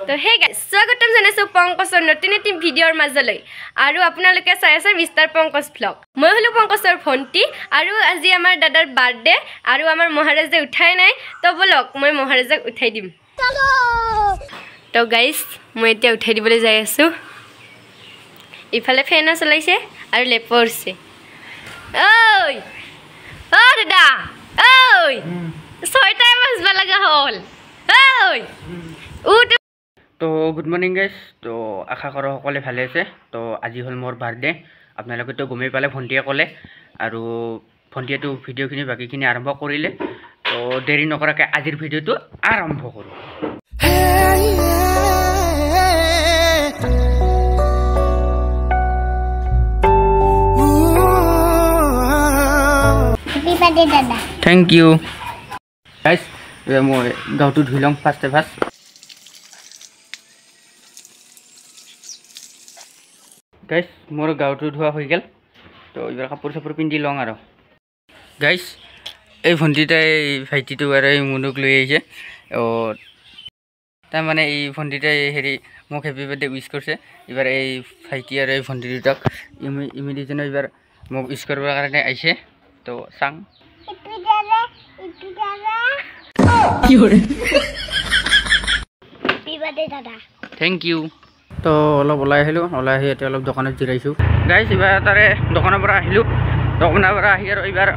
তো hey guys, স্বাগতম জনাইছো পংকজৰ নতুন এটি ভিডিঅ'ৰ মাজলৈ। আৰু আপোনালোকে চাই আছে মিষ্টাৰ পংকজ ভ্লগ। মই হলো পংকজৰ ভণ্টি আৰু আজি আমাৰ দাদাৰ বাৰ্থডে আৰু আমাৰ মহাৰাজে উঠাই নাই। তো বলক মই মহাৰাজক উঠাই দিম। তো গাইস, মই এতিয়া উঠাই দিবলৈ যাই আছো। ইফালে ফেনো চলাইছে আৰু লেপো উঠছে। ঐ অ দাদা, ঐ 6টাই বাজবা লগা হ'ল। ঐ উঠ। তো গুড মৰ্ণিং গাইজ। তো আশা কৰোঁ সকলোৱে ভালে আছে। তো আজি হ'ল মোৰ বাৰ্থডে, আপোনালোকেতো গমেই পালে, ভণ্টিয়ে ক'লে আৰু ভণ্টিয়েতো ভিডিঅ'খিনি বাকীখিনি আৰম্ভ কৰিলে। তো দেৰি নকৰাকৈ আজিৰ ভিডিঅ'টো আৰম্ভ কৰোঁ। Thank U guys. মই গাঁৱটো ধুই লওঁ ফাৰ্ষ্টে ফাৰ্ষ্ট। গাইজ, মোৰ গাঁৱটো ধোৱা হৈ গ'ল। তো এইবাৰ কাপোৰ চাপোৰ পিন্ধি লওঁ আৰু। গাইজ, এই ভণ্টিটাই ভাইটিটো আৰু এই মুনুক লৈ আহিছে। তাৰমানে এই ভণ্টিটাই হেৰি মোক হেপী বাৰ্থডে উইচ কৰিছে। এইবাৰ এই ভাইটি আৰু এই ভণ্টি দুটাক ইমি দুজনে এইবাৰ মোক উইচ কৰিবৰ কাৰণে আহিছে। তো চাং। Thank U. তো অলপ ওলাই আহিলোঁ, ওলাই আহি এতিয়া অলপ দোকানত জিৰাইছোঁ। গাইজ, এইবাৰ তাৰে দোকানৰ পৰা আহিলোঁ। দোকানৰ পৰা আহি আৰু এইবাৰ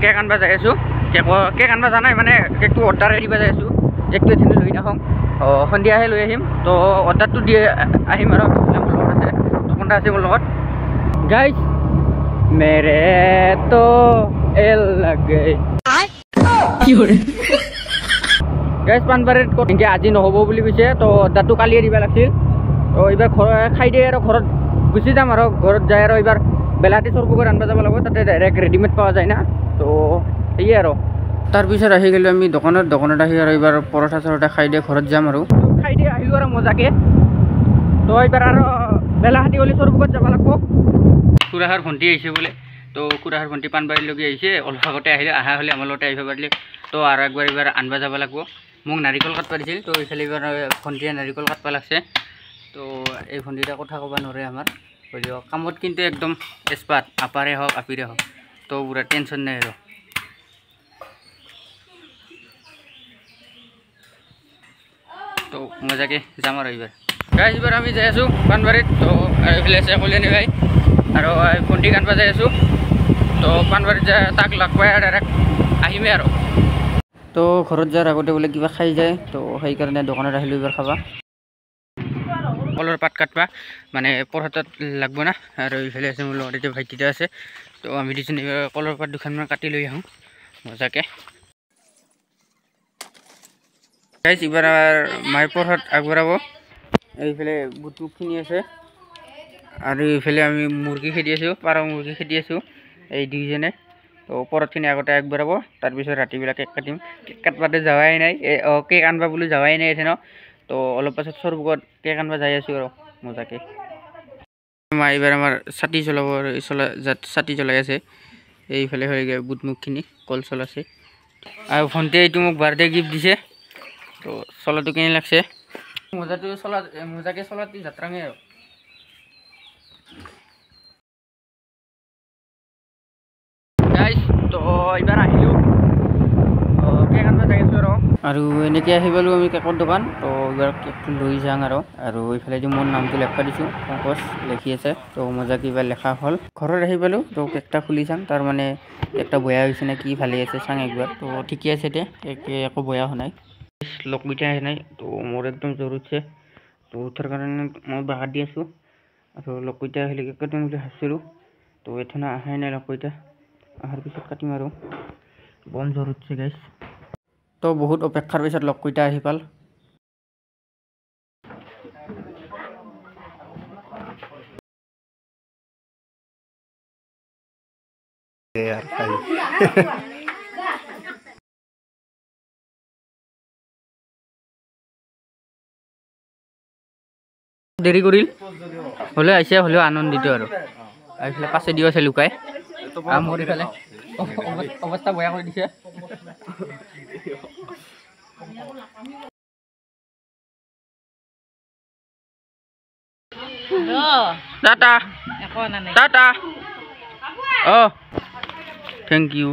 কেক আনিব যাই আছোঁ। কেক আনিব যোৱা নাই, মানে কেকটো অৰ্ডাৰ দিব যাই আছোঁ। কেকটো এদিন লৈ নাহোঁ, সন্ধিয়াহে লৈ আহিম। তো অৰ্ডাৰটো দি আহিম আৰু। মোৰ লগত আছে দোকানটা আছে মোৰ লগত। গাইজ, মেৰে তো এল লাগে। গাইজ, পাণবাৰীত এনেকৈ আজি নহ'ব বুলি কৈছে। তো অৰ্ডাৰটো কালিয়ে দিব লাগিছিল। তো এইবাৰ ঘৰ খাই দিয়ে আৰু ঘৰত গুচি যাম আৰু ঘৰত যাই আৰু এইবাৰ বেলাতি চৰবুকত আনিব যাব লাগিব। তাতে ডাইৰেক্ট ৰেডিমেড পোৱা যায় না। তো সেয়ে আৰু। তাৰপিছত আহি গ'লোঁ আমি দোকানত। দোকানত আহি আৰু এইবাৰ পৰঠা চৰঠা খাই দিয়ে ঘৰত যাম আৰু। খাই দিয়ে আহিলোঁ আৰু মজাকৈ। তো এইবাৰ আৰু বেলাহাটী গ'লে চৰবুকত যাব লাগিব। খুৰাহাৰ ভণ্টি আহিছে বোলে। তো খুৰাহাৰ ভণ্টি পাণবাৰীলৈকে আহিছে, অলপ আগতে আহিলে। অহা হ'লে আমাৰ লগতে আহিব পাৰিলে। তো আৰু একবাৰ এইবাৰ আনিব যাব লাগিব। মোক নাৰিকল কাটিব দিছিল। তো এইফালে এইবাৰ ভণ্টিয়ে নাৰিকল কাটিব লাগছে। তো এই ভণ্টিটা কথা ক'ব নোৱাৰে আমাৰ, হ'লেও কামত কিন্তু একদম এক্সপাৰ্ট, আপাৰে হওক আপিৰে হওক। তো পূৰা টেনশ্যন নাই আৰু। তো মজাকৈ যাম আৰু এইবাৰ। গাইজ, এইবাৰ আমি যাই আছোঁ পাণবাৰীত। তো এইফালে আছে কল্যাণী ভাই আৰু ভণ্টিক আনিব যাই আছোঁ। তো পাণবাৰীত যাই তাক লগ পাই ডাইৰেক্ট আহিমেই আৰু। তো ঘৰত যোৱাৰ আগতে বোলে কিবা খাই যায়। তো সেইকাৰণে দোকানত আহিলোঁ এইবাৰ খাবা। কলৰ পাত কাটবা মানে পৰঠাত লাগব না। আৰু এইফালে আছে মোৰ লগত এতিয়া ভাইটিটা আছে। তো আমি দুজনে এইবাৰ কলৰ পাত দুখনমান কাটি লৈ আহোঁ মজাকৈ। গাইজ, এইবাৰ মায়ে পৰঠাত আগবঢ়াব। এইফালে বুটখিনি আছে আৰু এইফালে আমি মুৰ্গী খেদি আছোঁ, পাৰ মুৰ্গী খেদি আছোঁ এই দুইজনে। তো পৰঠখিনি আগতে আগবঢ়াব, তাৰপিছত ৰাতিবেলা কেক কাটিম। কেক কাটবাতে যোৱাই নাই, কেক আনবা বুলি যোৱাই নাই এথেন। তো অলপ পাছত চৰবুকত কেক আনবা যাই আছোঁ আৰু মজাকৈ। মা এইবাৰ আমাৰ ছাতি জ্বলাব আৰু ছাতি জ্বলাই আছে। এইফালে হৈ গ'ল বুটমুখখিনি, কল চল আছে। আৰু ভণ্টিয়ে এইটো মোক বাৰ্থডে গিফ্ট দিছে। তো চলাটো কেনে লাগছে, মজাটো চলা মজাকৈ চলাটো যাত্ৰাঙে আৰু। গাইজ, তো এইবাৰ আহিলোঁ, কেক আনিব যাই আছোঁ আৰু। আৰু এনেকৈ আহি পালোঁ আমি কেকৰ দোকান। তো এইবাৰ কেকটো লৈ যাওঁ আৰু। আৰু এইফালেদি মোৰ নামটো লেখা দিছোঁ, পংকজ লিখি আছে। তো মজা কিবা লেখা হ'ল। ঘৰত আহি পালোঁ। তো কেকটা খুলি চাওঁ, তাৰমানে কেকটা বেয়া হৈছে নে কি, ভালেই আছে চাওঁ একবাৰ। তো ঠিকে আছে দে, কেক একো বেয়া হোৱা নাই। লগকেইটা অহা নাই। তো মোৰ একদম জ্বৰ উঠিছে। তো উঠাৰ কাৰণে মই বাগাৰ দি আছোঁ। আৰু লগকেইটা আহিলে কেক কাটিম বুলি ভাবিছিলোঁ। তো এথনা অহাই নাই লগকেইটা, অহাৰ পিছত কাটিম আৰু। বম জ্বৰ উঠিছে গাইজ। তো বহুত অপেক্ষাৰ পিছত লগকেইটা আহি পাল। দেৰি কৰিল হ'লেও আহিছে, হ'লেও আনন্দিত আৰু। এইফালে পাছে দিও আছে লুকাই। মোৰ ইফালে অৱস্থা বেয়া কৰি দিছে। টাটা টাটা। অ thank U.